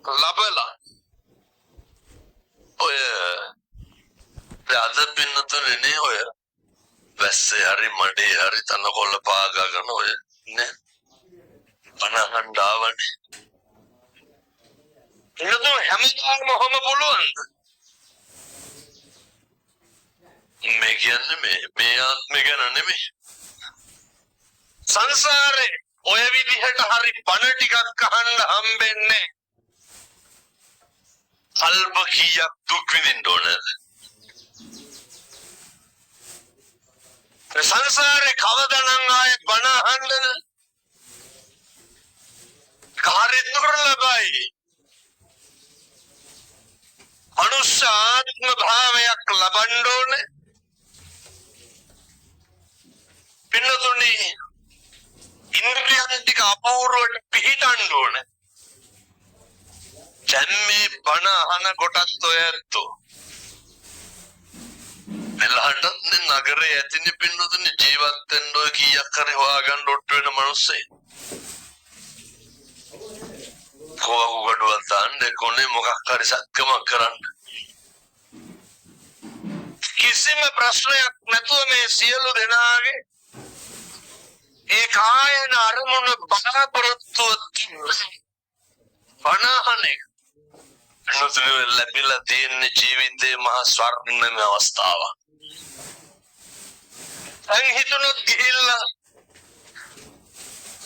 ලබලා ඔය අද පින්නතුනේ නේ ඔය වැස්සේ හරි මඩේ හරි තනකොළ පාගගෙන ඔය නේ බණ අහන්න ආවනේ. පින්නතුනේ හැමදාම ඔහොම පුළුවන්ද? මේ කියන්නේ මේ මේ ආත්මය ගැන නෙමෙයි. සංසාරේ ඔය විදිහට හරි බණ ටිකක් අහන්න හම්බෙන්නේ කල්ප කීයක් දුක් විඳින්න ඕනද? සංසාරේ කවදනම් ආයෙත් බණ අහන්නද? හරි දුර්ලභයි. මනුෂ්‍ය ආත්ම භාවයක් ලබන්න ඕනේ. පින්නතුනි ඉන්ද්‍රියන් ටික අපූර්වට පිහිටන්න ඕනේ. දැන් මේ බණ අහන කොටත් ඔය ඇත්තෝ වෙලාටත් නේ නගරේ ඇතිනේ පින්නතුනි ජීවත් වෙන්න ඔය කීයක් හරි හොයාගන්න ඔට්ටු වෙන මිනිස්සේ. කෝවකු ගඩුවක් දාන්න කොනේ මොකක් හරි සත්කමක් කරන්න. කිසිම ප්‍රශ්නයක් නැතුව මේ සියලු දෙනාගේ ඒ කායන අරමුණ බලාපොරොත්තුව බණ අහන එක. පින්නතුනි ලැබිලා තියෙන ජීවිතේ මහා ස්වර්ණමය අවස්ථාවක්. දැන් හිතුනොත් ගිහිල්ලා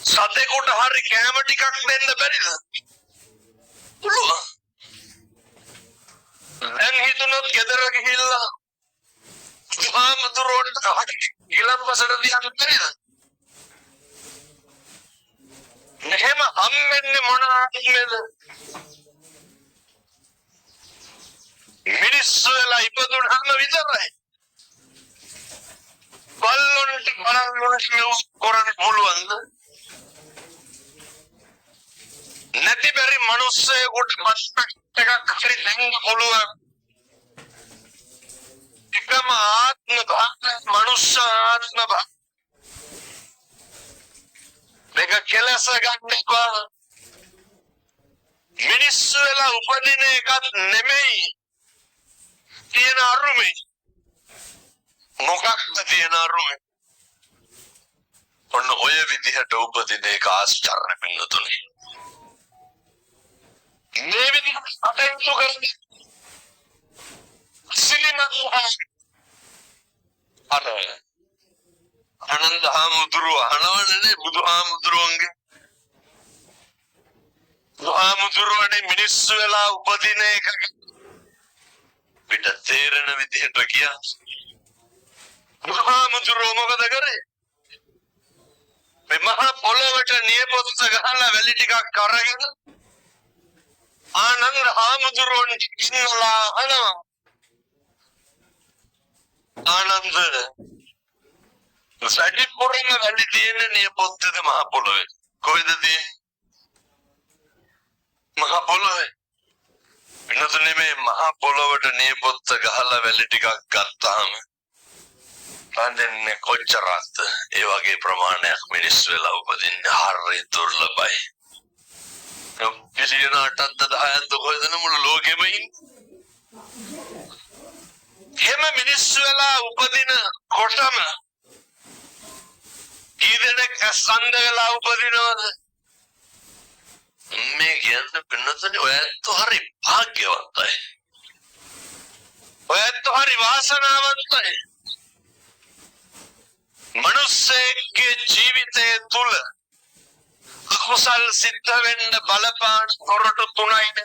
සතෙකුට හරි කෑම ටිකක් දෙන්න බැරිද? පුළුවන්. දැන් හිතුනොත් ගෙදර ගිහිල්ලා බුදුහාමුදුරුවන්ට ගිලන්පසට තියන්න බැරිද? මෙහෙම හම්බෙන්නේ මොන ආත්මෙද? මිනිස්සු වෙලා ඉපදුනහම විතරයි. බල්ලොන්ට බලල්ලොන්ට මෙව් කරන්න පුළුවන්ද? නැති බැරි මිනිස්සෙකුට මස්පෙක්ට් එකක් හරි දෙන්න පුළුවන්. එකම ආත්ම භාවය මනුස්ස ආත්ම භාවය. මේක කෙලස ගන්න එපා. මිනිස්සු වෙලා උපදින එකක් නෙමෙයි තියෙන අරුමේ. මොකක්ද තියෙන අරුමේ? ඔන්න ඔය විදිහට උපදින එක ආශ්චර්ය පින්නතුනේ. මේ විදිහට කටයුතු කරන්නේ සිලිමත් අර ආනන්ද හාමුදුරුවෝ අහනවනේ නේ බුදුහාමුදුරුවන්ගේ. බුදුහාමුදුරුවනේ මිනිස්සු වෙලා උපදින එක පිට තේරෙන විදිහට ගියා. බුදුහාමුදුරුවෝ මොකද කරේ? මේ මහා පොළොවට නියපොත්ත ගහලා වැලි ටිකක් අරගෙන ආනන්ද හාමුදුරුවන් ඉන්නලා අහනවා. ආනන්ද වැඩිපුරම වැලි තියෙන නියපොත්තද මහා පොළොවේ? කොහෙද තියෙන්නේ? මහා පොළොවේ. වෙනතුනේ මේ මහා පොළොවට නියපොත්ත ගහලා වැලි ටිකක් ගත්තාම බඳින්නේ කොච්චරක්ද? ඒ වගේ ප්‍රමාණයක් මිනිස් වෙලා උපදින්නේ හරි දුර්ලභයි. බිලියන 8ක්ද 10ක්ද කොහෙද මුළු ලෝකෙම ඉන්නේ? එහෙම මිනිස්සු වෙලා උපදින කොටම කී දෙනෙක් ඇස් අන්ධ වෙලා උපදිනවද? මේ කියන්නේ පින්නතුනි ඔය ඇත්තෝ හරි භාග්‍යවන්තයි. ඔය ඇත්තෝ හරි වාසනාවන්තයි. මනුස්සයෙක්ගේ ජීවිතය තුල අකුසල් සිද්ධ වෙන්න බලපාන දොරටු තුනයි.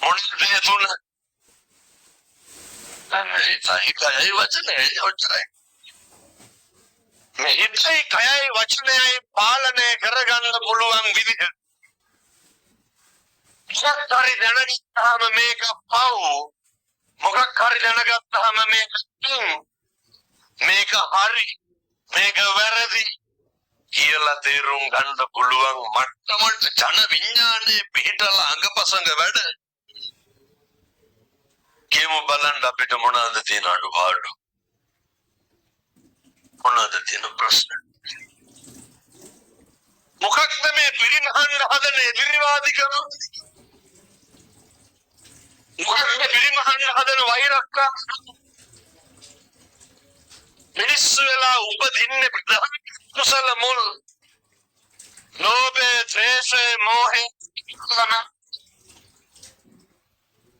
මොනවද ඒ තුන? හිතයි කයයි වචනයයි ඔච්චරයි. මේ හිතයි කයයි වචනයයි පාලනය කරගන්න පුළුවන් විදිහ. මොකක් හරි දැනගත්තාම මේක පව්. මොකක් හරි දැනගත්තාම මේක පින්. මේක හරි මේක වැරදි කියලා තේරුම් ගන්න පුළුවන් මට්ටමට ජන විඥානයේ පිහිටලා අඟපසඟ වැඩ කියමු. බලන්න අපිට මොනවාද තියෙන අඩුපාඩු, මොනවාද තියෙන ප්‍රශ්න. මොකක්ද මේ පිරිමහන්න හදන එදිරිවාදිකම? මොකක්ද පිරිමහන්න හදන වෛරක්කාරකම? මිනිස්සු වෙලා උපදින්නේ ප්‍රධාන කුසල මුල් ලෝභය, ද්වේෂය, මෝහය ළම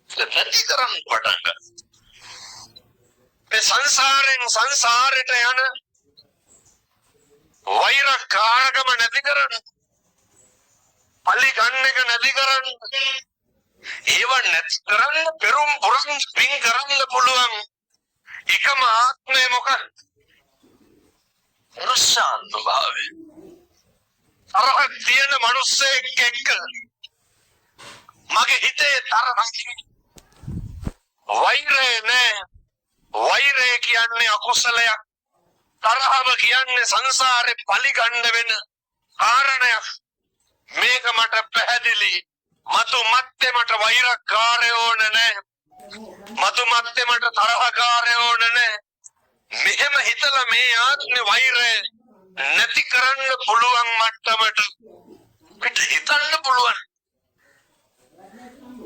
නැති කරන්න පටන් ගන්නවා. මේ සංසාරෙන් සංසාරෙට යන වෛරකාරකම නැති කරන්න, පලි ගන්න එක නැති කරන්න, ඒව නැති කරන්න පෙරුම් පුරන් පින් කරන්න පුළුවන් එකම ආත්මය මොකක්ද? මනුෂ්‍යාත්ම භාවය. තරහක් තියෙන මිනිස්සෙක් එක්ක මගේ හිතේ තරහක් වෛරය නෑ. වෛරය කියන්නේ අකුසලයක්. තරහව කියන්නේ සංසාරේ පලි ගන්න වෙන කාරණයක්. මේක මට පැහැදිලි. මතු මත්තේ මට වෛරකාරයෝ ඕන නෑ. මතු මත්තේ මට තරහකාරයෝ ඕන නෑ. මෙහෙම හිතලා මේ ආත්මේ වෛරය නැති කරන්න පුළුවන් මට්ටමට පිට හිතන්න පුළුවන්.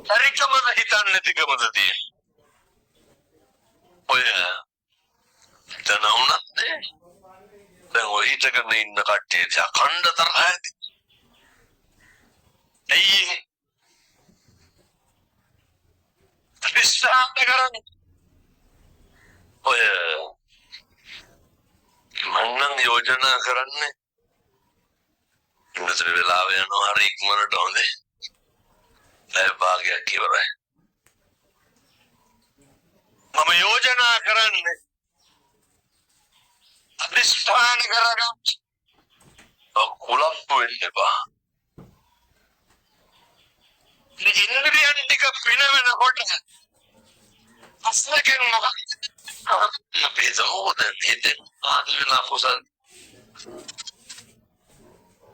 හරිකමද හිතන්න නැතිකමද තියෙන්නේ? ඔය හිතන වුණත් නේ. දැන් ඔය හිටගෙන ඉන්න කට්ටිය දිහා කණ්ඩ තරහ ඇති. ඇයි ඒ? විශ්වාස කරන්නේ. ඔය මං නම් යෝජනා කරන්නේ ඉන්නතර වෙලාව යනවා හරි ඉක්මනට හොඳේ. පැය භාගයක් ඉවරයි. මම යෝජනා කරන්නේ අධිෂ්ඨාන කරගන්න. කුලප්පු වෙන්න එපා. මේ ඉන්ද්‍රියන් ටික පිනවෙනකොට ප්‍රශ්නකෙන් මොකක්ද? අපි හිතමුකෝ දැන් හිතෙන් ආදි වෙන අකුසල්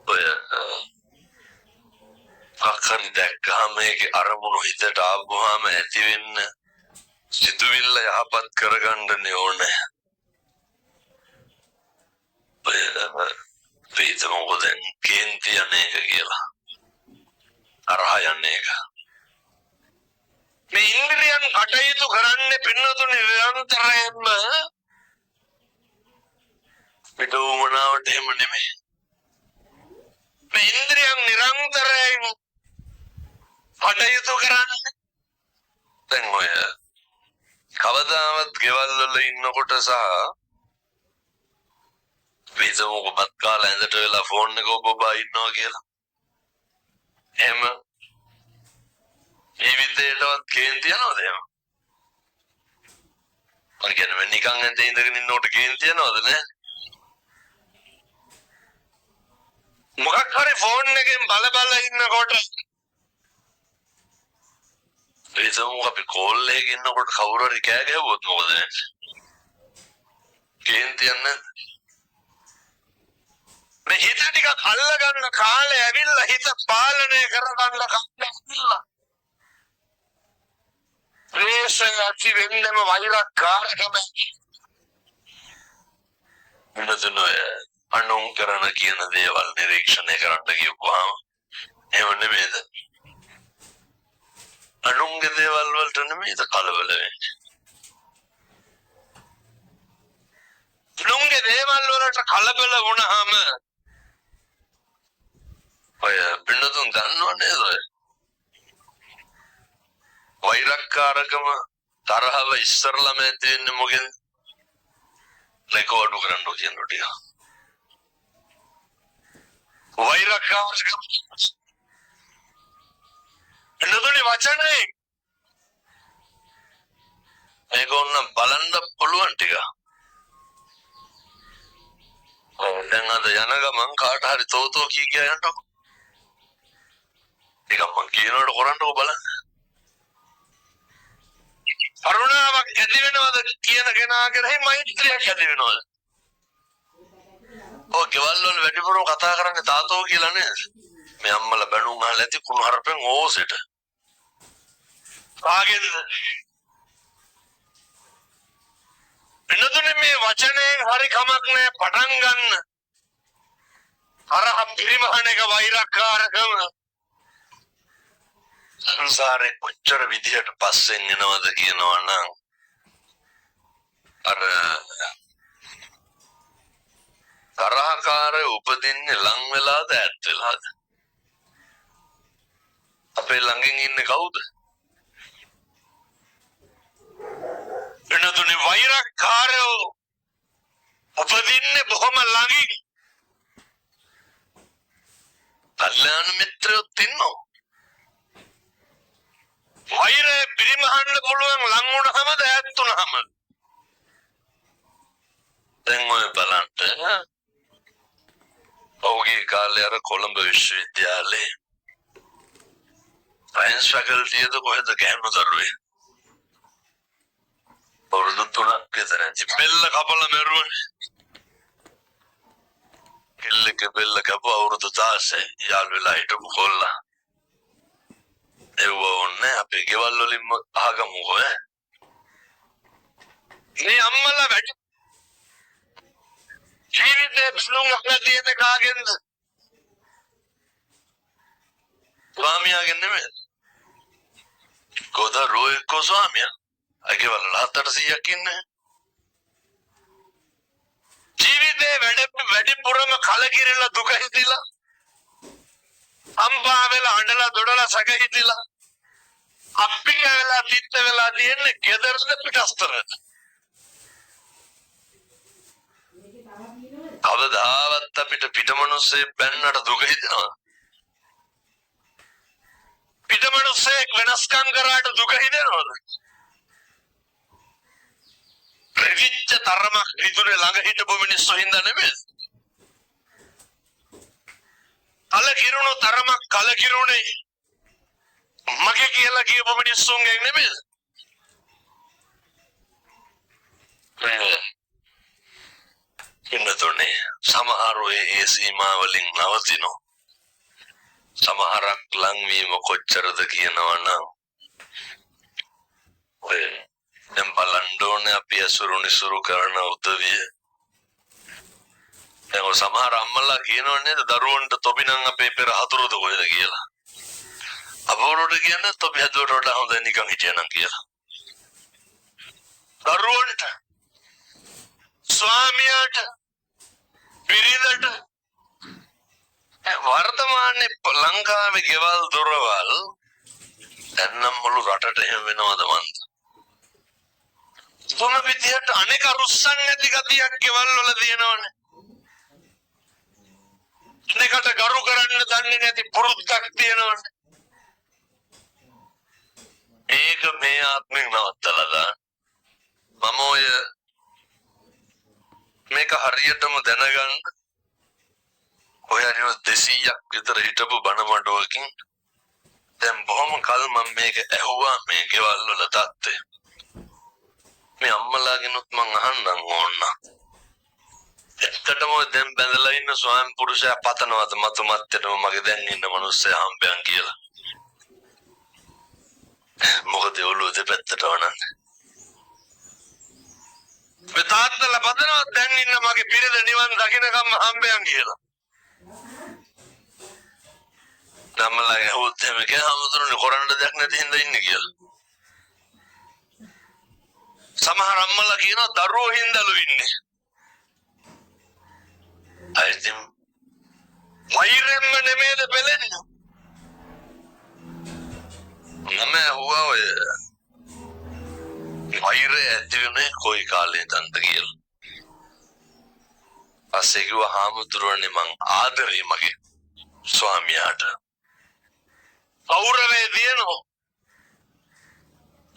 ඔය මොකක් හරි දැක්කහම ඒකේ අරමුණු හිතට ආවොහම ඇති වෙන්න සිතුවිල්ල යහපත් කරගන්නනේ ඕනේ. ඔය අපි හිතමුකෝ දැන් කේන්ති යන එක කියලා. තරහ යන එක. මේ ඉන්ද්‍රියන් කටයුතු කරන්නේ පින්නතුනි නිරන්තරයෙන්ම පිට වුමනාවට එහෙම නෙමෙයි. මේ ඉන්ද්‍රියන් නිරන්තරයෙන් කටයුතු කරන්නේ. දැන් ඔය කවදාවත් ගෙවල් වල ඉන්නකොට සහ අපි හිතමුකෝ බත් කාලා ඇඳට වෙලා ෆෝන් එක ඔබ ඔබ ඉන්නවා කියලා. එහෙම ජීවිතේටවත් කේන්ති යනවද එහෙම? මං කියන්නේ මේ නිකන් ඇඳේ ඉඳගෙන ඉන්නකොට කේන්ති යනවද නෑ? මොකක් හරි ෆෝන් එකෙන් බල බල ඉන්නකොට හිතමුකෝ අපි කෝල් එකක ඉන්නකොට කවුරු හරි කෑ ගැහුවොත් මොකද වෙන්නේ? කේන්ති යන්නේ නැද්ද? මේ හිත ටිකක් අල්ලගන්න කාලේ ඇවිල්ලා හිත පාලනය කරගන්න කාලේ ඇවිල්ලා ද්වේෂය ඇති වෙන්නෙම වෛරකාරකම ඇති. වෙනතුන ඔය අනුන් කරන කියන දේවල් නිරීක්ෂණය කරන්න කියපුවාම එහෙම නෙමෙයිද? අනුන්ගේ දේවල් වලට නෙමෙයිද කලබල වෙන්නේ? අනුන්ගේ දේවල් වලට කලබල වුණාම ඔය පින්නතුන් දන්නව නේද ඔය වෛරක්කාරකම තරහව ඉස්සරළම ඇති වෙන්නේ මොකෙන්ද? රෙකෝඩ් කරන්න කියන ටික. වෛරක්කාරකම පින්නතුනි වචනේ මේක ඕන්න බලන්න පුළුවන් ටික. දැන් අද යන ගමන් කාට හරි තෝතෝ කී කියා යන්නකෝ. ටිකක් මං කියනකොට කරන්නකෝ බලන්න. කරුණාවක් ඇති වෙනවද කියන කෙනා කෙරෙහි මෛත්‍රියක් ඇති වෙනවද? ඔය ගෙවල් වල වැඩිපුරම කතා කරන්නේ තාතෝ කියලා නේද? මේ අම්මලා බැනුම් අහලා ඇති කුණු හරපෙන් ඕසෙට. කාගෙන්ද? වෙනතුනේ මේ වචනයෙන් හරි කමක් නෑ පටන් ගන්න. තරහ පිරිමහන එක වෛරක්කාරකම. සංසාරේ කොච්චර විදිහට පස්සෙන් එනවද කියනවා නම් අර තරහකාරය උපදින්නේ ලං වෙලාද ඈත් වෙලාද? අපේ ළඟින් ඉන්නේ කවුද? වෙනතුනේ වෛරක්කාරයෝ උපදින්නේ බොහොම ළඟින්. කල්යාණ මිත්‍රයොත් ඉන්නවා. වෛරය පිරිමහන්න පුළුවන් ලං වුණාමද ඈත් වුණාමද? දැන් ඔය බලන්න, ඔහුගේ කාලේ අර කොළඹ විශ්වවිද්‍යාලේ සයන්ස් ෆැකල්ටියද කොහෙද ගැහණු දරුවේ අවුරුදු 3ක් විතර ඇති බෙල්ල කපලා මැරුවනේ. කෙල්ලෙක් බෙල්ල කපුවා අවුරුදු 16 යාළු වෙලා හිටපු කොල්ලා. එව්ව ඕනේ අපේ ගෙවල් වලින්ම අහගමුකෝ ඈ. මේ අම්මලා වැඩි ජීවිතේ බිසලුම් අහලා තියෙන්නේ කාගෙන්ද? ස්වාමියාගෙන් නෙමෙයි. කොදරුවෝ එක්කෝ ස්වාමියා. අය ගෙවල් වල 700ක් ඉන්නේ. ජීවිතේ වැඩිපුරම කලකිරිලා දුක හිතිලා අම්බා වෙලා අඬලා දොඩලා සැක හිතිලා අප්පික වෙලා තිත්ත වෙලා තියෙන්නේ ගෙදරද පිටස්තරද? කවදාවත් අපිට පිටමනුස්සයෙක් බැන්නට දුක හිතෙනවද? පිටමනුස්සයෙක් වෙනස්කම් කරාට දුක හිතෙනවද? රිදිච්ච තරමක් රිදුනේ ළඟ හිටපු මිනිස්සු හින්දා නෙමෙයි. කලකිරුණු තරමක් කලකිරුණේ මගේ කියලා කියපු මිනිස්සුන්ගෙන් නෙමෙයි. පින්නතුනේ සමහර ඔය ඒ සීමා වලින් නවතිනෝ. සමහරක් ලංවීම කොච්චරද කියනවා නම් ඔය දැන් බලන්න ඕනේ අපි ඇසුරු නිසුරු කරන උදවිය. දැන් ඔය සමහර අම්මලා කියනව නේද දරුවන්ට තොපි නම් අපේ පෙර හතුරුද කොහෙද කියලා. අපවරුන්ට කියන්නේ තොපි හැදුවට වඩා හොඳයි නිකන් හිටියනම් කියලා. දරුවන්ට, ස්වාමියාට, බිරිඳට වර්තමානයේ ලංකාවේ ගෙවල් දොරවල් දැන් නම් මුළු රටට එහෙම වෙනවද මන්ද? තුන විදිහට අනෙක රුස්සන් නැති ගතියක් ගෙවල් වල තියෙනවනේ. අනෙකට ගරු කරන්න දන්නේ නැති පුරුද්දක් තියෙනවනේ. ඒක මේ ආත්මෙන් නවත්තලා දාන්න. මම ඔය මේක හරියටම දැනගන්න ඔය හරි 200ක් විතර හිටපු බණ මඩුවකින් දැන් බොහොම කල් මම මේක ඇහුවා මේ ගෙවල් වල තත්ත්වය. මේ අම්මලාගෙනුත් මං අහන්නම් ඕන්න. ඇත්තටම ඔය දැන් බැඳලා ඉන්න ස්වාමි පුරුෂයා පතනවද මතු මත්තටම මගේ දැන් ඉන්න මිනිස්සයා හම්බයන් කියලා? මොකද ඔළුව දෙපැත්තට වනන්නේ. මේ තාත්තලා පතනවද දැන් ඉන්න මගේ බිරිඳ නිවන් දකින්නකම්ම හම්බයන් කියලා? අම්මලා ඇහුවොත් එහෙම කිය හමුදුරනේ කරන්න දෙයක් නැති හින්දා ඉන්නේ කියලා. සමහර අම්මලා කියනවා දරුවෝ හින්දාලු ඉන්නේ. අය ඉතින් වෛරෙන්ම නෙමේද පෙලෙන්නේ? මම ඇහුවා ඔය වෛරය ඇති වුණේ කොයි කාලේ ඉඳන්ද කියලා. පස්සේ කිව්වා හාමුදුරුවනේ මං ආදරේ මගේ ස්වාමියාට. ගෞරවය දිනනවා.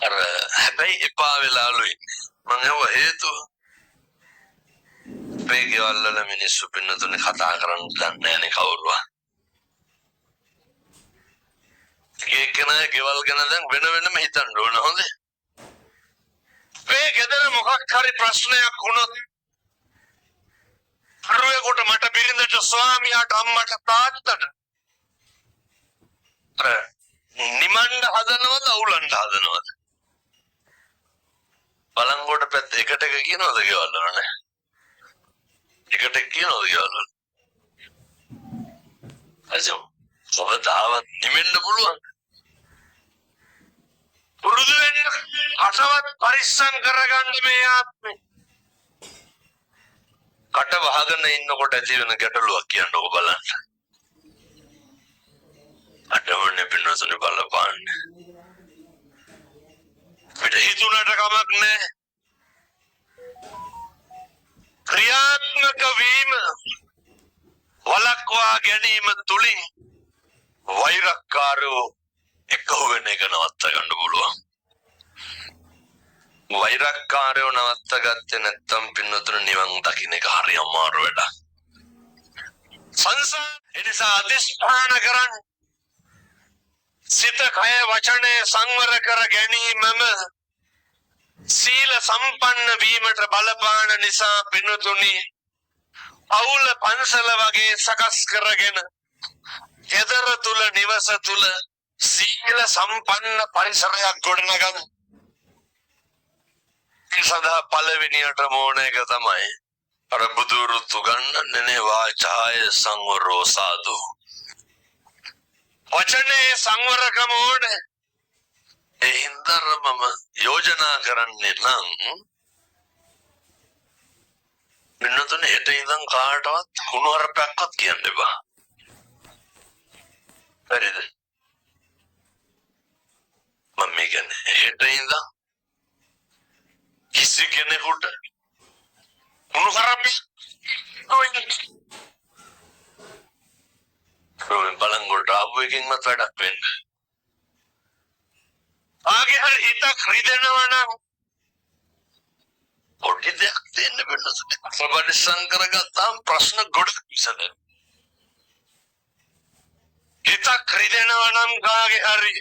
අර හැබැයි එපා වෙලාලු ඉන්නේ. මං ඇහුවා හේතුව. අපේ ගෙවල් වල මිනිස්සු පින්නතුනේ කතා කරන්න දන්නේ නැහනේ කවුරුවා. එක එක්කෙනා ගෙවල් ගැන දැන් වෙන වෙනම හිතන්න ඕන හොඳේ. මේ ගෙදර මොකක් හරි ප්‍රශ්නයක් වුණොත් දරුවෙකුට මට බිරිඳට ස්වාමියාට අම්මට තාත්තට අර නිමන්න හදනවද අවුලන්න හදනවද? බලංගොඩ පැත්ත එකට එක කියනවද ගෙවල් වල නේ? එකට එක කියනවද ගෙවල් වල? අසෝ කවදාවත් නිවෙන්න පුළුවන්. පුරුදු වෙන්න කටවත් පරිස්සම් කරගන්න මේ ආත්මේ. කට වහගෙන ඉන්නකොට ඇති වෙන ගැටලුවක් කියන්නකෝ බලන්න. අඩවන්නේ පින්නසනේ බලපාන්නේ. අපිට හිතුණට කමක් නැහැ. ක්‍රියාත්මක වීම වළක්වා ගැනීම තුලින් වෛරක්කාරයෝ එකහු වෙන එක නවත්ත ගන්න පුළුවන්. වෛරක්කාරයෝ නවත්ත ගත්තේ නැත්තම් පින්නතුන නිවන් දකින්න එක හරි අමාරු වැඩක්. සංසාර එනිසා අධිෂ්ඨාන කරන්න. සිත කය වචනය සංවර කර ගැනීමම සීල සම්පන්න වීමට බලපාන නිසා පින්නතුනි පවුල පන්සල වගේ සකස් කරගෙන ගෙදර තුල නිවස තුල සීල සම්පන්න පරිසරයක් ගොඩනගන්න. ඒ සඳහා පළවෙනියටම ඕන එක තමයි අර බුදුරුත් උගන්වන්නේ නේ වාචාය සංවරෝ සාදු. වචනේ සංවරකම ඕනේ. ඒ හින්දා මම යෝජනා කරන්නේ නම් මින්නතුනේ හෙට ඉඳන් කාටවත් කුණුහරුපයක්වත් කියන්න එපා. හරිද? මම මේ කියන්නේ හෙට ඉඳන් කිසි කෙනෙකුට කුණුහරුපයක් මේ බලංගොඩට ආපු එකකින්වත් වැඩක් වෙන්න. ආගේ හරි හිතක් රිදෙනවා නම් පොඩි දෙයක් දෙන්න වෙනසට පරිස්සම් කරගත්තාම ප්‍රශ්න ගොඩක් විසඳෙනවා. හිතක් රිදෙනවා නම් කාගේ හරි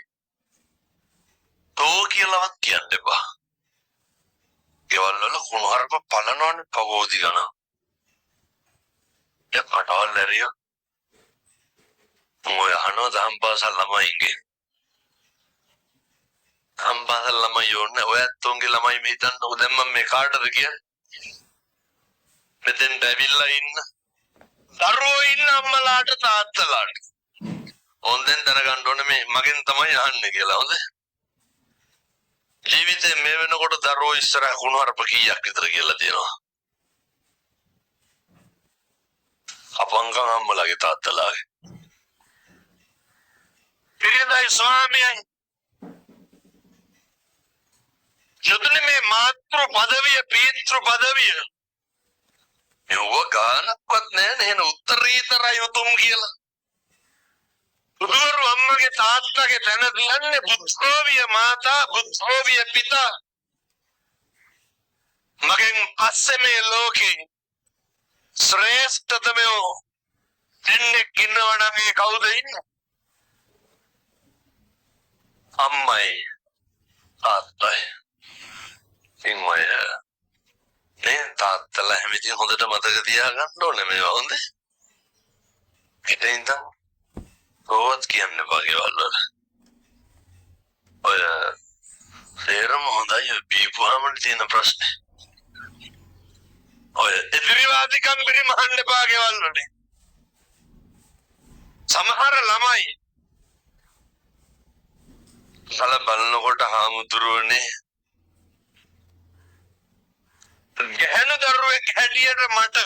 තෝ කියලාවත් කියන්න එපා. ගෙවල් වල කුණුහරුප පලනවනේ පගෝදි ගණන්. ඒ කටවල් ඇරියා. ඔය අහනවා දහම් පාසල් ළමයින්ගෙන්. දහම් පාසල් ළමයි ඕනේ ඔයත් උන්ගේ ළමයි මේ හිතන්නකෝ දැන් මම මේ කාටද කියන්නේ? මෙතෙන්ට ඇවිල්ලා ඉන්න දරුවෝ ඉන්න අම්මලාට තාත්තලාට. හොඳෙන් දැනගන්න ඕනේ මේ මගෙන් තමයි අහන්නේ කියලා. හොඳ? ජීවිතේ මේ වෙනකොට දරුවෝ ඉස්සරහ කුණුහරුප කීයක් විතර කියලා තියෙනවා? අපංගන් අම්මලාගේ තාත්තලාගේ. පිරිඳයි ස්වාමියයි යුතුනේ මේ මාතෘ පදවිය පීතෘ පදවිය මෙව ගානක්වත් නෑ නේන උත්තරීතරයි උතුම් කියලා. බුදුවරු අම්මගේ තාත්තගේ තැන තියන්නේ බුද්ධෝවිය මාතා බුද්ධෝවිය පිතා. මගෙන් පස්සේ මේ ලෝකේ ශ්‍රේෂ්ඨතමයෝ දෙන්නෙක් ඉන්නවා නම් ඒ කවුද ඉන්නේ? අම්මයි තාත්තයි. ඉතින් ඔය නේ තාත්තලා හැම ඉතින් හොඳට මතක තියාගන්න ඕනේ මේවා හොඳේ. හෙට ඉඳන් කොහොමද කියන්න එපා ගෙවල් වල. ඔය සේරම හොඳයි ඔය බීපුවාම තියෙන ප්‍රශ්නේ. ඔය එදිරිවාදිකම් පිරිමහන්න එපා ගෙවල් වලේ. සමහර ළමයි කල බලනකොට හාමුදුරුවනේ ගැහැණු දරුවෙක් හැටියට මට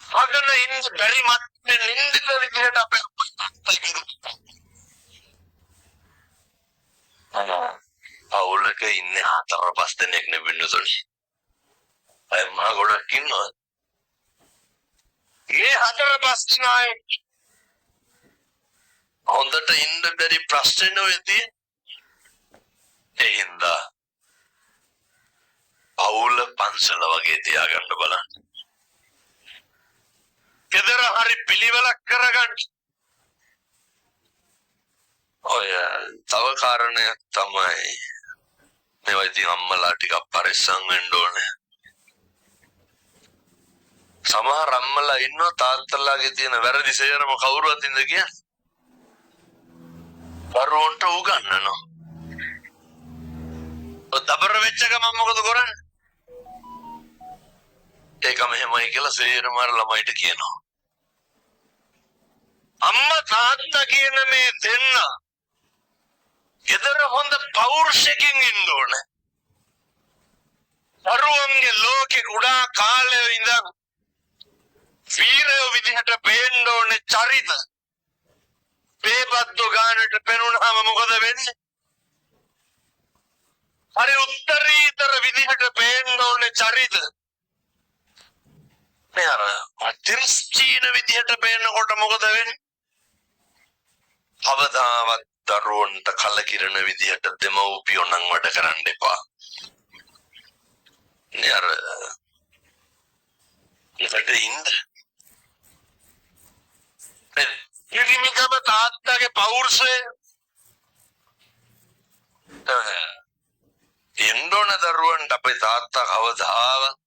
අගන ඉන්න බැරි මත්මේ නින්දිත විදිහට අපේ තාත්තා කිව්වා. පවුලක ඉන්නේ හතර පහ දෙනෙක් නේ පින්නතුනි. අය මහ ගොඩක් ඉන්නවා. මේ හතර පහ දෙනායි හොඳට ඉන්න බැරි ප්‍රශ්නේ ඔය තියෙන්නේ. ඒ හින්දා පවුල පන්සල වගේ තියාගන්න බලන්න. ගෙදර හරි පිළිවෙලක් කරගන්න. ඔය තව කාරණයක් තමයි මේවා ඉතින් අම්මලා ටිකක් පරිස්සම් වෙන්න ඕනේ. සමහර අම්මලා ඉන්නවා තාත්තලාගේ තියෙන වැරදි සේරම කවුරු අතින්ද කියන්නේ? දරුවන්ට උගන්වනවා. ඔය දබර වෙච්ච ගමන් මොකද කරන්නේ? ඒක මෙහෙමයි කියලා සේරම අර ළමයිට කියනවා. අම්මා තාත්තා කියන මේ දෙන්න ගෙදර හොඳ පෞරුෂයකින් ඉන්න ඕනේ. දරුවන්ගේ ලෝකෙ කුඩා කාලේ ඉඳන් වීරයෝ විදිහට පේන්න ඕනේ චරිත. පේපත්තු ගානට පෙනුනහම මොකද වෙන්නේ? හරි උත්තරීතර විදිහට පේන්න ඕනේ චරිත. මේ අර තිරස්චීන විදිහට පේනකොට මොකද වෙන්නේ? කවදාවත් දරුවන්ට කලකිරෙන විදිහට දෙමව්පියෝ නම් වැඩ කරන්න එපා. නේ අර ඉතින් ඉන්න. පිරිමිකම තාත්තගේ පෞරුෂය එන්න ඕන දරුවන්ට. අපේ තාත්තා කවදාවත්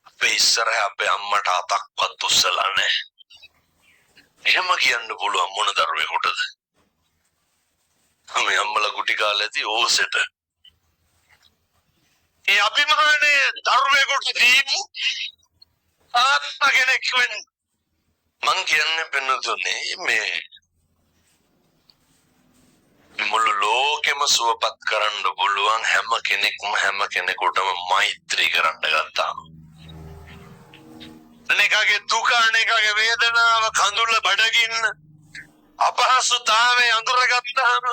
අපේ ඉස්සරහ අපේ අම්මට අතක්වත් උස්සලා නැහැ. එහෙම කියන්න පුළුවන් මොන දරුවෙකුටද? මේ අම්මලා ගුටි කාලා ඇති ඕසෙට. ඒ අභිමානය දරුවෙකුට දීපු තාත්තා කෙනෙක් වෙන්න. මං කියන්නේ පින්නතුනේ, මේ මුළු ලෝකෙම සුවපත් කරන්න පුළුවන් හැම කෙනෙක්ම හැම කෙනෙකුටම මෛත්‍රී කරන්න ගත්තාම. අනේකගේ දුක, අනේකගේ වේදනාව, කඳුල, බඩගින්න, අපහසුතාවය අඳුරගත්තාම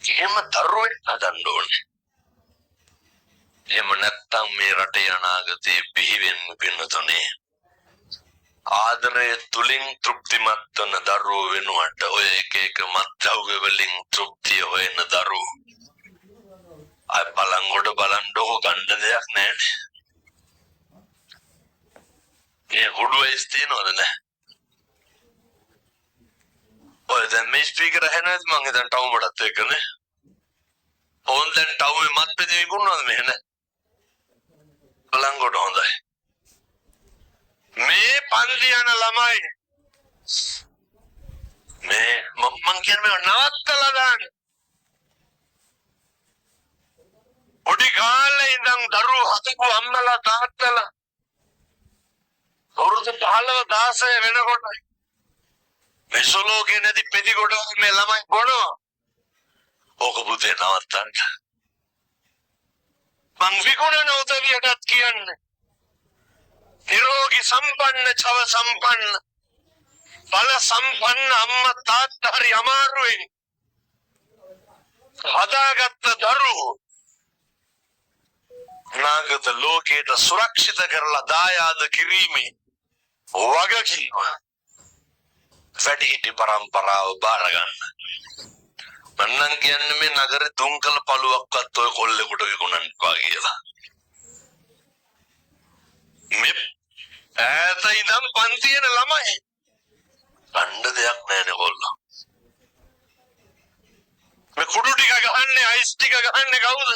එහෙම දරුවෙක් හදන්න ඕනේ. එහෙම නැත්තම් මේ රටේ අනාගතේ බිහි වෙන්න පින්නතුනේ ආදරය තුලින් තෘප්තිමත් වන දරුවෝ වෙනුවට ඔය එක එක මත්ද්‍රව්‍ය වලින් තෘප්තිය හොයන දරුවෝ. අය බලංගොඩ බලන්නකෝ, ගන්න දෙයක් නෑනේ. මේ හුඩු අයිස් තියනවද නෑ? ඔය දැන් මේ ස්පීකර් ඇහෙනවද? මං හිතන්නේ ටවුම් වලත් එක්කනේ. ඕන් දැන් ටවුමේ මත් පෙති විකුණනවද මෙහෙ නෑ? බලංගොඩ හොඳයි. මේ පන්ති යන ළමයි මේ මං කියන්නේ මේවා නවත්තලා දාන්න. පොඩි කාලේ ඉඳන් දරුවෝ හදපු අම්මලා තාත්තලා අවුරුදු 15 16 වෙනකොට මෙසොලෝකේ නැති පෙති කොට මේ ළමයි බොනවා. ඕක පුතේ නවත්තන්න. මං විකුණන උදවියටත් කියන්නේ නිරෝගී සම්පන්න, චව සම්පන්න, බල සම්පන්න අම්මා තාත්තා හරි අමාරුවෙන් හදාගත්ත දරුවෝ අනාගත ලෝකයට සුරක්ෂිත කරලා දායාද කිරීමේ වගකීම වැඩිහිටි පරම්පරාව බාර ගන්න. මං නම් කියන්නේ මේ නගරේ තුන්කල පළුවක්වත් ඔය කොල්ලෙකුට විකුණන්න එපා කියලා. මේ ඈත ඉඳන් පන්ති යන ළමයි ගන්න දෙයක් නෑනේ කොල්ලෝ. මේ කුඩු ටික ගහන්නේ, අයිස් ටික ගහන්නේ කවුද?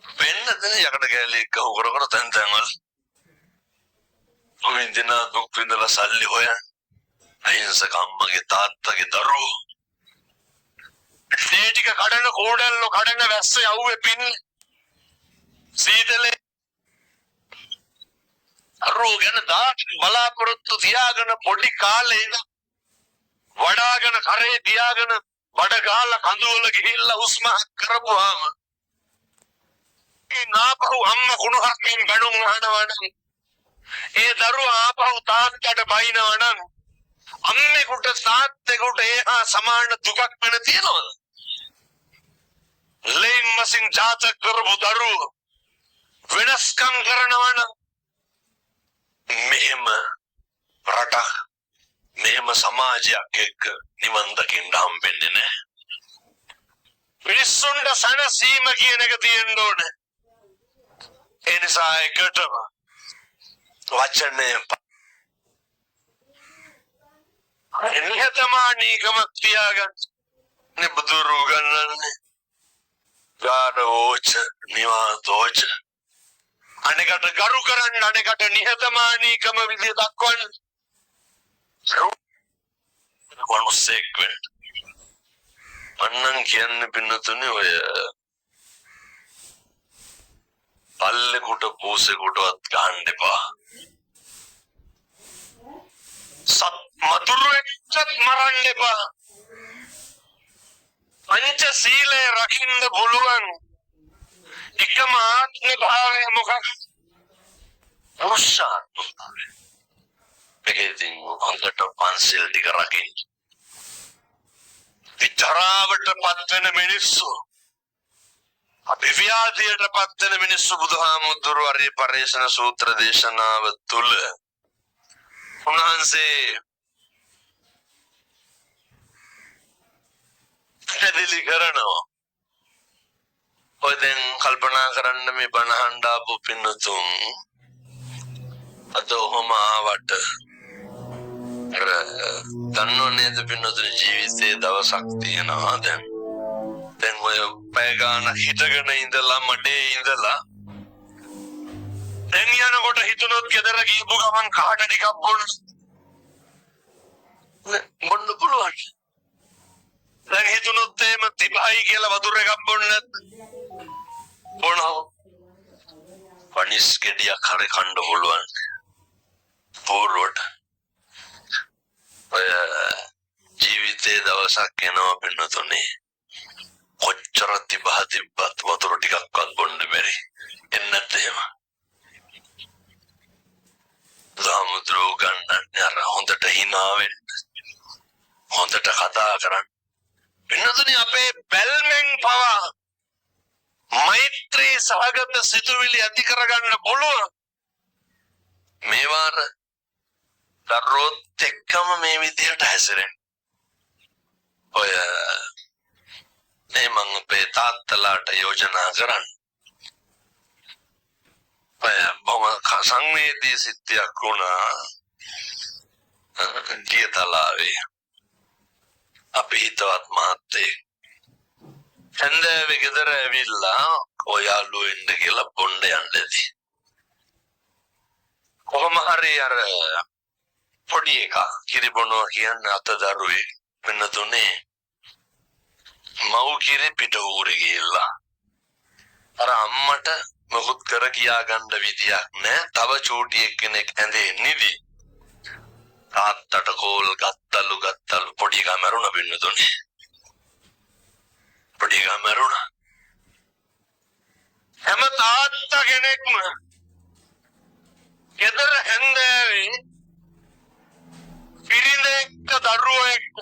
වෙන්න දෙන යකඩ කෑලි ගහු කර කර තැන් තැන් වල. ඔය දින දුක් විඳලා සල්ලි හොයන් අහිංසක අම්මගේ තාත්තගේ දරුවෝ. මේ ටික කඩන කෝඩල්ලෝ කඩන වැස්ස යව්වේ පින් සීතලේ දරුවෝ ගැන දා බලාපොරොත්තු තියාගෙන පොඩි කාලේ ඉඳන් වඩාගෙන කරේ තියාගෙන බඩ ගාලා කඳු වල ගිහිල්ලා හුස්ම කරපුවාම ඒ ආපහු අම්මා කුණුහරුපෙන් බැනුම් අහනවා නම්, ඒ දරුවා ආපහු තාත්තට බයිනවා නම්, අම්මෙකුට තාත්තෙකුට ඒ හා සමාන දුකක් වෙන තියනවද? ලෙයින් මසින් ජාත කරපු දරුවෝ වෙනස්කම් කරනවා නම් මෙහෙම රටක් මෙහෙම සමාජයක් එක්ක නිවන් දකින්න හම්බෙන්නේ නැහැ. මිනිස්සුන්ට සැනසීම කියන එක තියෙන්න ඕනේ. ඒ නිසා එකටම වචනය නිහතමානීකමක් තියාගන්න. නේ බුදුරු ගන්නන්නේ. ගාඩෝච නිවාතෝච. අනෙකට ගරු කරන්න, අනෙකට නිහතමානීකම විදිය දක්වන්න. මනුස්සෙක් වෙන්න. මන්නම් කියන්නේ පින්නතුනේ ඔය පල්ලෙකුට පූසෙකුටවත් ගහන්න එපා. සත් මතුරුවෙක්වත් මරන්න එපා. පංච සීලය රකින්න පුළුවන් එකම ආත්ම භාවය මොකක්ද? පුරුෂාත්ම භාවය. මේක ඉතින් හොඳට පන්සිල් ටික රකින්න. ජරාවට පත් වෙන මිනිස්සු, අපි ව්‍යාධියට පත් වෙන මිනිස්සු බුදුහාමුදුරුවෝ අරිය පරේෂණ සූත්‍ර දේශනාව තුල උන්වහන්සේ පැහැදිලි කරනවා. ඔය දැන් කල්පනා කරන්න මේ බණ අහන්න ආපු පින්නතුන් අද ඔහොම ආවට අර දන්නව නේද පින්නතුන්, ජීවිතේ දවසක් තියෙනවා. දැන් දැන් ඔය පැය ගානක් හිටගෙන ඉඳලා මඩේ ඉඳලා දැන් යනකොට හිතුනොත් ගෙදර ගියපු ගමන් කහට ටිකක් බොන්න බොන්න පුළුවන්. දැන් හිතුනොත් එහෙම තිබහයි කියලා වතුර එකක් බොන්න නැද්ද? බොනවා. පනිස් ගෙඩියක් හරි කන්න පුළුවන්. පෝරුවට. ඔය ජීවිතේ දවසක් එනවා පින්නතුනේ. කොච්චර තිබහ තිබ්බත් වතුර ටිකක්වත් බොන්න බැරි. එන්නේ නැද්ද එහෙම? බුදුහාමුදුරුවෝ ගන්නන්නේ අර හොඳට හිනා වෙන්න. හොඳට කතා කරන්න. පින්නතුනේ අපේ බැල්මෙන් පවා මෛත්‍රී සහගත සිතුවිලි ඇති කරගන්න පුළුවන්. මේ වාර දරුවොත් එක්කම මේ විදිහට හැසිරෙන්න. ඔය මේ මං අපේ තාත්තලාට යෝජනා කරන්න. ඔය බොහොම සංවේදී සිද්ධියක් වුණා ගියතලාවේ. අපි හිතවත් මහත්තයෙක් හැන්දෑවේ ගෙදර ඇවිල්ලා ඔය යාළුවෝ එන්න කියලා බොණ්ඩ යන්න ඇති. කොහොම හරි අර පොඩි එකා කිරි බොනවා කියන්නේ අත දරුවේ වෙන තුනේ මව් කිරි පිට ඌරේ ගිහිල්ලා අර අම්මට මොකුත් කර කියා ගන්න විදියක් නෑ. තව චූටි එක්කෙනෙක් ඇඳේ නිදි. තාත්තට කෝල් ගත්තලු ගත්තලු පොඩි එකා මැරුණා පින්නතුනේ. පොඩි එකා මැරුණා. හැම තාත්තා කෙනෙක්ම ගෙදර හැන්දෑවේ බිරිඳ එක්ක දරුවෝ එක්ක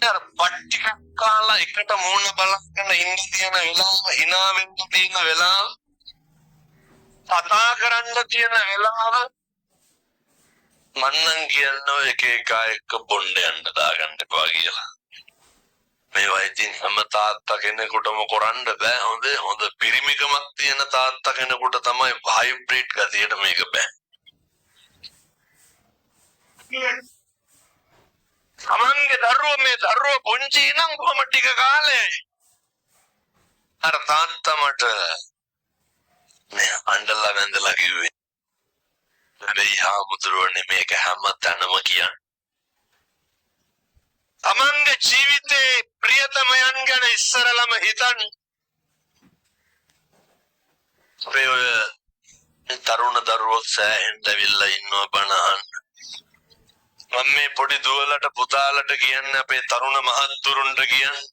අර බත් ටිකක් කාලා එකට මූණ බලගෙන ඉන්න තියෙන වෙලාව, හිනා වෙන්න තියෙන වෙලාව, කතා කරන්න තියෙන වෙලාව මන්නම් කියනවා එක එක එක්ක බොණ්ඩ යන්න දාගන්න එපා කියලා. මේවා ඉතින් හැම තාත්තා කෙනෙකුටම කරන්න බෑ. හොඳ හොඳ පිරිමිකමක් තියෙන තාත්තා කෙනෙකුට තමයි හයිබ්‍රිඩ් ගතියට මේක බෑ. තමන්ගේ දරුවෝ මේ දරුවෝ පුංචි නම් කොහොම ටික කාලේ අර තාත්තා මට මේ අඬලා වැඳලා කිව්වේ, හැබැයි හාමුදුරුවනේ මේක හැම තැනම කියන්නේ. තමන්ගේ ජීවිතේ ප්‍රියතමයන් ගැන ඉස්සරලම හිතන්න. අපේ ඔය තරුණ දරුවෝ සෑහෙන්න ඇවිල්ලා ඉන්නවා බණ අහන්න. මම මේ පොඩි දුවලට පුතාලට කියන්නේ, අපේ තරුණ මහත්තුරුන්ට කියන්නේ,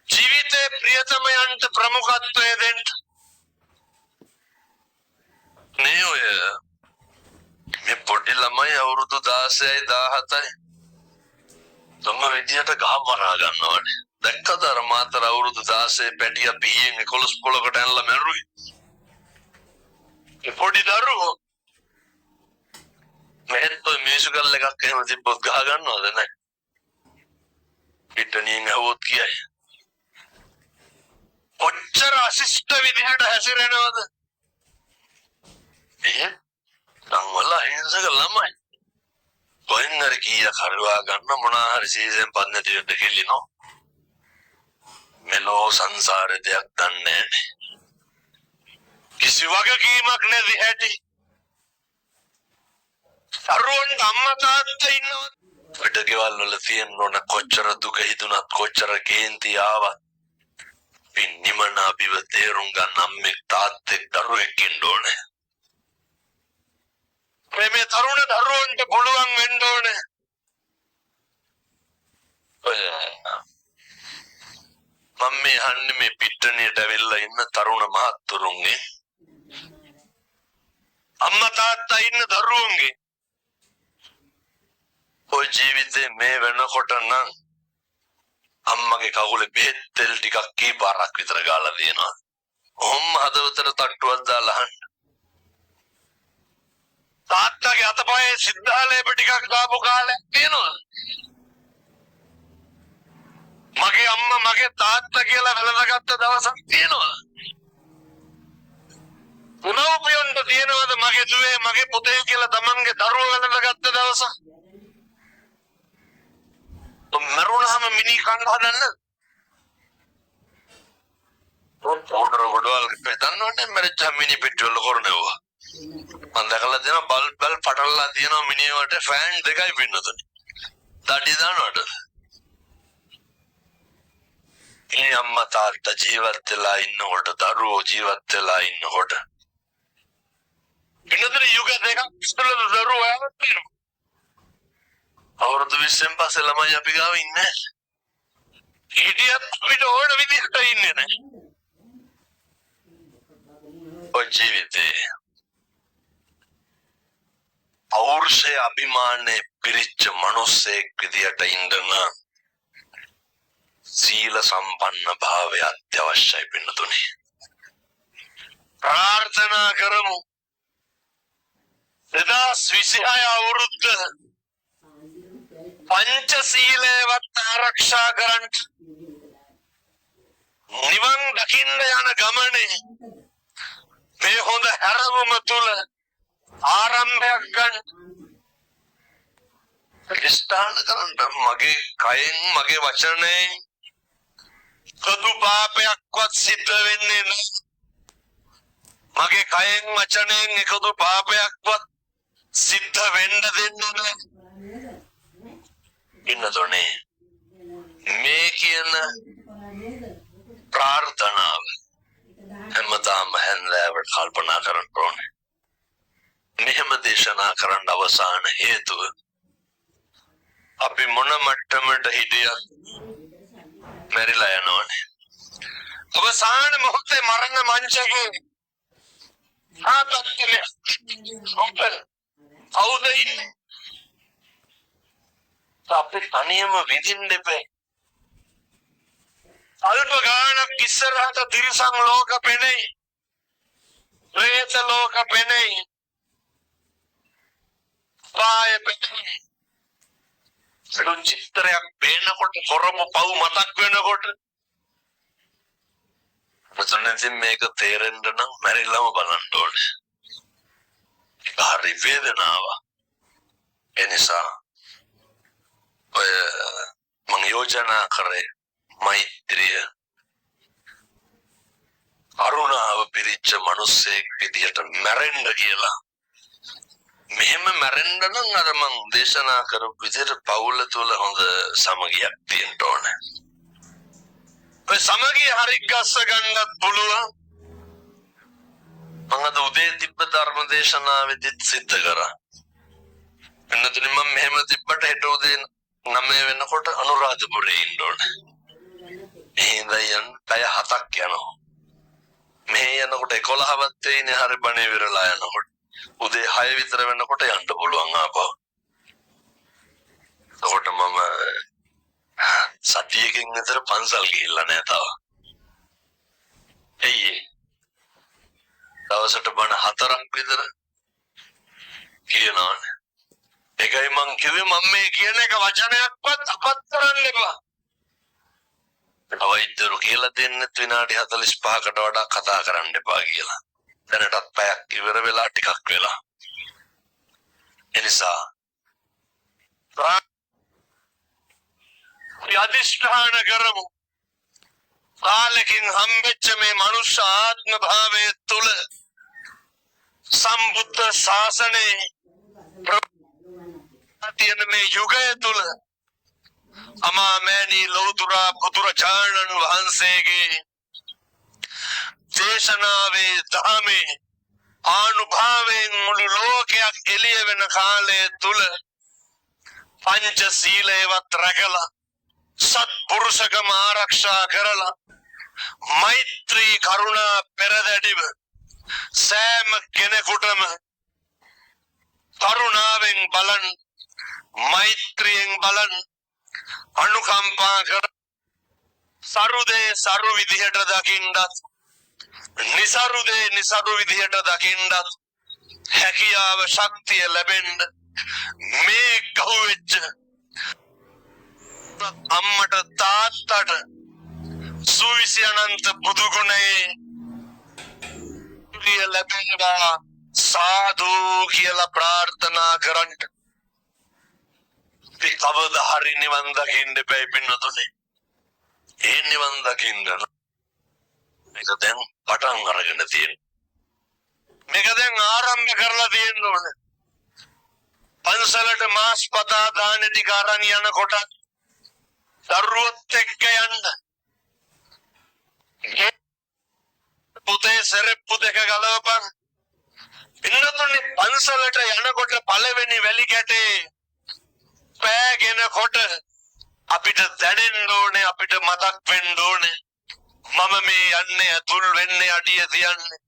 ජීවිතේ ප්‍රියතමයන්ට ප්‍රමුඛත්වය දෙන්න. නේ ඔය මේ පොඩි ළමයි අවුරුදු 16යි 17යි තම විදියට ගහ මරා ගන්නවනේ. දැක්කද අර මාතර අවුරුදු 16 පැටියා පිහියෙන් 11 පොලකට ඇනලා මැරුවේ. ඒ පොඩි දරුවෝ මෙහෙත් ඔය මියුසිකල් එකක් එහෙම තිබ්බොත් ගහ ගන්නවද නැහැ? පිටණියෙන් ඇහුවොත් කියයි. කොච්චර අශිෂ්ට විදිහට හැසිරෙනවද? එහෙ නම් වල අහිංසක ළමයි. කොහෙන් හරි කීයක් හරවා ගන්න මොනා හරි සීසෙන් පත් නැති වෙන්න කෙලිනෝ. මෙලෝ සංසාරේ දෙයක් දන්නේ නැනේ. කිසි වගකීමක් නැති හැටි. දරුවන්ට අම්මා තාත්තා ඉන්නවද? වැඩ ගෙවල් වල තියෙන්න ඕන කොච්චර දුක හිතුණත් කොච්චර කේන්ති ආවත් අපි නිමන අපිව තේරුම් ගන්න අම්මෙක් තාත්තෙක් දරුවෙක් ඉන්න ඕනේ. මේ තරුණ දරුවන්ට පුළුවන් වෙන්න ඕනේ. ඔය මම මේ අහන්නේ මේ පිට්ටනියට ඇවිල්ලා ඉන්න තරුණ මහත්තුරුන්ගේ, අම්මා තාත්තා ඉන්න දරුවන්ගේ, ඔය ජීවිතේ මේ වෙනකොට නම් අම්මගේ කකුලේ බෙහෙත් තෙල් ටිකක් කී පාරක් විතර ගාලා තියෙනවා. ඔහොම හදවතට තට්ටුවක් දාලා අහන්න. තාත්තගේ අතපයේ සිද්ධාලේප ටිකක් දාපු කාලයක් තියෙනවා. මගේ අම්මා මගේ තාත්තා කියලා වැළඳගත්ත දවසක් තියෙනවා. දෙමව්පියන්ට තියෙනවද මගේ දුවේ මගේ පුතේ කියලා තමන්ගේ දරුවෝ වැළඳගත්ත දවස? මරුණාම මිනි කන්න හදන්න. පවුඩර් ගොඩවල් දන්නවනේ, මැරිච්චාම මිනි පෙට්ටි වල කරනවා. මං දැකලා තියෙනවා බල්බ් බල් පටලලා තියෙනවා මිනිහවට, ෆෑන් දෙකයි පින්නතුනේ. දඩි දානවට. ඒ අම්මා තාත්තා ජීවත් වෙලා ඉන්නකොට, දරුවෝ ජීවත් වෙලා ඉන්නකොට, පින්නතුනේ යුග දෙකක් තුළ දරුවෝ ආවත් තියෙනවා. අවුරුදු 20න් පස්සේ ළමයි අපි ගාව ඉන්නේ නැහැ. හිටියත් අපිට ඕන විදිහට ඉන්නේ නැහැ. ඔය ජීවිතේ පෞරුෂය අභිමානයේ පිරිච්ච මනුස්සයෙක් විදියට ඉන්න නම් සීල සම්පන්න භාවය අත්‍යවශ්‍යයි පින්නතුනේ. ප්‍රාර්ථනා කරමු 2026 අවුරුද්ද පංචශීලයවත් ආරක්ෂා කරන්න, නිවන් දකින්න යන ගමනේ මේ හොඳ හැරවුම තුල ආරම්භයක් ගන්න. අධිෂ්ඨාන කරන්න, මගේ කයෙන් මගේ වචනයෙන් කදු පාපයක්වත් සිද්ධ වෙන්නේ නැහැ. මගේ කයෙන් වචනයෙන් එකදු පාපයක්වත් සිද්ධ වෙන්න දෙන්නේ නැහැ. ඉන්නතොනේ මේ කියන ප්‍රාර්ථනාව හැමදාම හැන්දෑවට කල්පනා කරන්න ඕනේ. මෙහෙම දේශනා කරන්න අවසාන හේතුව, අපි මොන මට්ටමට හිටියත් මැරිලා යනවනේ. අවසාන මොහොතේ මරණ මංචකේ ආතත්කලේ ඔබ කවුද ඉන්නේ? අපි තනියම විඳින්න එපා. අල්ප ගානක් ඉස්සරහට තිරිසන් ලෝක පෙනෙයි. ප්‍රේත ලෝක පෙනෙයි. පාය පෙනෙයි. සුළු චිත්‍රයක් පේනකොට, කරපු පව් මතක් වෙනකොට මෙතන ඉතින් මේක තේරෙන්න නම් මැරිලාම බලන්න ඕනේ. ඒක හරි වේදනාවක්. ඒ නිසා ඔය මං යෝජනා කරේ මෛත්‍රිය, කරුණාව පිරිච්ච මිනිස්සෙක් විදිහට මැරෙන්න කියලා. මෙහෙම මැරෙන්න නම් අර මං දේශනා කරපු විදිහට පවුල තුල හොඳ සමගියක් තියෙන්න ඕනේ. ඔය සමගිය හරි ගස්ස ගන්නත් පුළුවන්. මං අද උදේ තිබ්බ ධර්ම දේශනාවෙදිත් සිද්ධ කරා. එන්නතුනි, මං මෙහෙම තිබ්බට හෙට උදේ 9 වෙනකොට අනුරාධපුරේ ඉන්න ඕනේ. මෙහෙ ඉඳන් යන්න පැය 7ක් යනවා. මෙහෙ යනකොට 11වත් වෙයිනේ හරි බණ ඉවරලා යනකොට. උදේ 6 විතර වෙනකොට යන්න පුළුවන් ආපහු. එතකොට මම සතියකින් විතර පන්සල් ගිහිල්ලා නෑ තව. ඇයි ඒ? දවසට බණ 4ක් විතර කියනවනේ. ඒකයි මං කිව්වේ, මං මේ කියන එක වචනයක්වත් අපත් කරන්න එපා. වෛද්‍යවරු කියලා දෙන්නෙත් විනාඩි 45කට වඩා කතා කරන්න එපා කියලා. දැනටත් පැයක් ඉවර වෙලා ටිකක් වෙලා. එනිසා අපි අධිෂ්ඨාන කරමු. කාලෙකින් හම්බෙච්ච මේ මනුෂ්‍ය ආත්ම භාවය තුල සම්බුද්ධ ශාසනයේ තියෙන මේ යුගය තුල අමා මෑණී ලෞතුරා බුදුරජාණන් වහන්සේගේ දේශනාවේ දහමේ ආනුභාවයෙන් මුළු ලෝකයක් එළිය වෙන කාලය තුල පංච සීලයවත් රැකලා, සත්පුරුෂකම ආරක්ෂා කරලා, මෛත්‍රී කරුණා පෙරදැඩිව සෑම කෙනෙකුටම කරුණාවෙන් බලන්, මෛත්‍රියෙන් බලන්, අනුකම්පා කර, සරු දේ සරු විදිහට දකින්නත්, නිසරු දේ නිසරු විදිහට දකින්නත් හැකියාව ශක්තිය ලැබෙන්න මේ ගහුවෙච්ච අම්මට තාත්තට සුවිසි අනන්ත බුදු ගුණයේ ලැබේවා, සාදු කියලා ප්‍රාර්ථනා කරන්න. අපි කවදා හරි නිවන් දකින්න බැයි පින්නතුනේ. ඒ නිවන් දකින්න මේක දැන් පටන් අරගෙන තියෙනවා. මේක දැන් ආරම්භ කරලා තියෙන්න ඕනේ. පන්සලට මාස් පතා දාන ටික අරන් යනකොට දරුවොත් එක්ක යන්න. පුතේ, සෙරෙප්පු දෙක ගලවපන්. පින්නතුනේ, පන්සලට යනකොට පළවෙනි වැලි කැටේ පෑගෙන කොට අපිට දැනෙන්න ඕනේ, අපිට මතක් වෙන්න ඕනේ, මම මේ යන්නේ, ඇතුල් වෙන්නේ, අඩිය තියන්නේ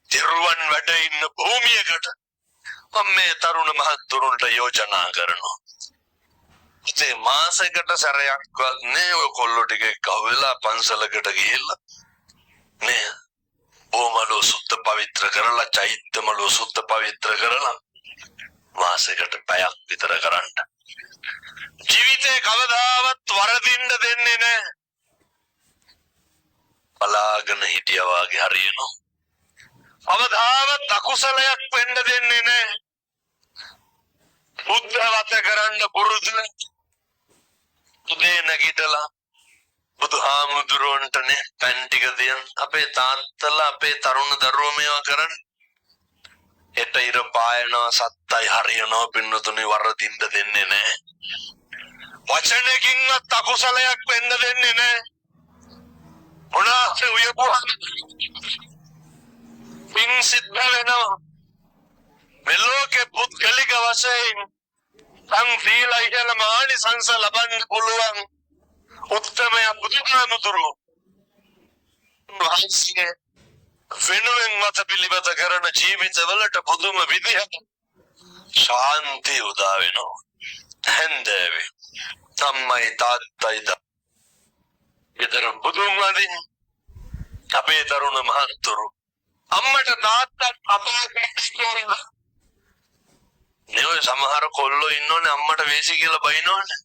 තෙරුවන් වැඩ ඉන්න භූමියකට. මම මේ තරුණ මහත්තුරුන්ට යෝජනා කරනවා. ඉතින් මාසෙකට සැරයක්වත් නේ ඔය කොල්ලෝ ටික එක්ක වෙලා පන්සලකට ගිහිල්ලා නේ බොමලෝ සුද්ධ පවිත්‍ර කරලා, චෛත්‍ය මලෝ සුද්ධ පවිත්‍ර කරලා මාසෙකට පැයක් විතර කරන්න. ජීවිතේ කවදාවත් වරදින්න දෙන්නේ නැහැ. බලාගෙන හිටියා වාගේ හරියනවා. කවදාවත් අකුසලයක් වෙන්න දෙන්නේ නැහැ. බුද්ධ වත කරන්න පුරුදු. උදේ නැගිටලා බුදුහාමුදුරුවන්ටනේ පැන් ටික තියන්. අපේ තාත්තලා, අපේ තරුණ දරුවෝ මේවා කරන්නේ. හෙට ඉර පායනවා, සත්තයි හරියනවා පින්නතුනි, වරදින්න දෙන්නේ නැහැ. වචනකින්වත් අකුසලයක් වෙන්න දෙන්නේ නැහැ. මොනවා උයපුවා පින් සිද්ධ වෙනවා. මේ ලෝකේ පුද්ගලික වශයෙන් සං සීල ඉහළම ආනිසංස ලබන්න පුළුවන් උත්තමය බුදුහාමුදුරුවෝ වහන්සේ වෙනුවෙන් මත පිළිවෙත කරන ජීවිතවලට පුදුම විදිහට ශාන්තිය උදා වෙනවා. හැන්දෑවේ අම්මයි තාත්තයි ගෙදර බුදුන් වඳින් අපේ තරුණ මහත්තුරු අම්මට තාත්තට කතා කරලා නේ. ඔය සමහර කොල්ලෝ ඉන්නෝනේ, අම්මට වේසි කියලා බයිනෝනේ.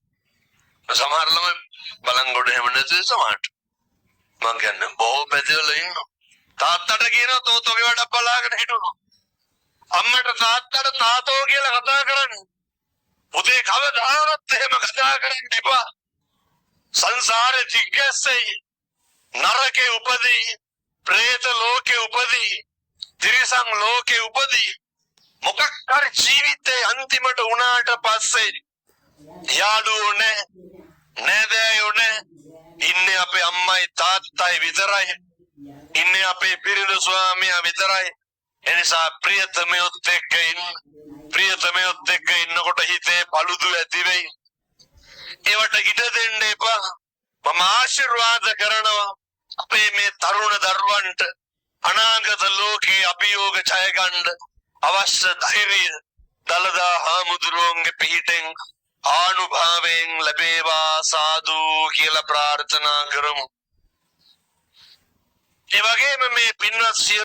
සමහර ළමයි බලංගොඩ එහෙම නැතුව සමහරට. මං කියන්නේ බොහෝ පැතිවල ඉන්නවා. තාත්තට කියනවා තෝ තෝගේ වැඩක් බලාගෙන හිටුණා. අම්මට තාත්තට තාතෝ කියලා කතා කරන්නේ. පුතේ, කවදාවත් එහෙම කතා කරන්න එපා. සංසාරේ දිග්ගැස්සෙයි. නරකේ උපදී. ප්‍රේත ලෝකේ උපදී. තිරිසන් ලෝකේ උපදී. මොකක් හරි ජීවිතේ අන්තිමට වුණාට පස්සේ යාළුවෝ නෑ, නෑදෑයෝ නෑ, ඉන්නේ අපේ අම්මයි තාත්තයි විතරයි, ඉන්නේ අපේ බිරිඳ ස්වාමියා විතරයි. එනිසා ප්‍රියතමයොත් එක්ක ඉන්න. ප්‍රියතමයොත් එක්ක ඉන්නකොට හිතේ පළුදු ඇති වෙයි. ඒවට ඉඩ දෙන්න එපා. මම ආශිර්වාද කරනවා අපේ මේ තරුණ දරුවන්ට අනාගත ලෝකේ අභියෝග ජය ගන්න අවශ්‍ය ධෛර්යය දළදා හාමුදුරුවන්ගේ පිහිටෙන් ආනුභාවයෙන් ලැබේවා, සාදු කියලා ප්‍රාර්ථනා කරමු. ඒ වගේම මේ පින්වත් සියලු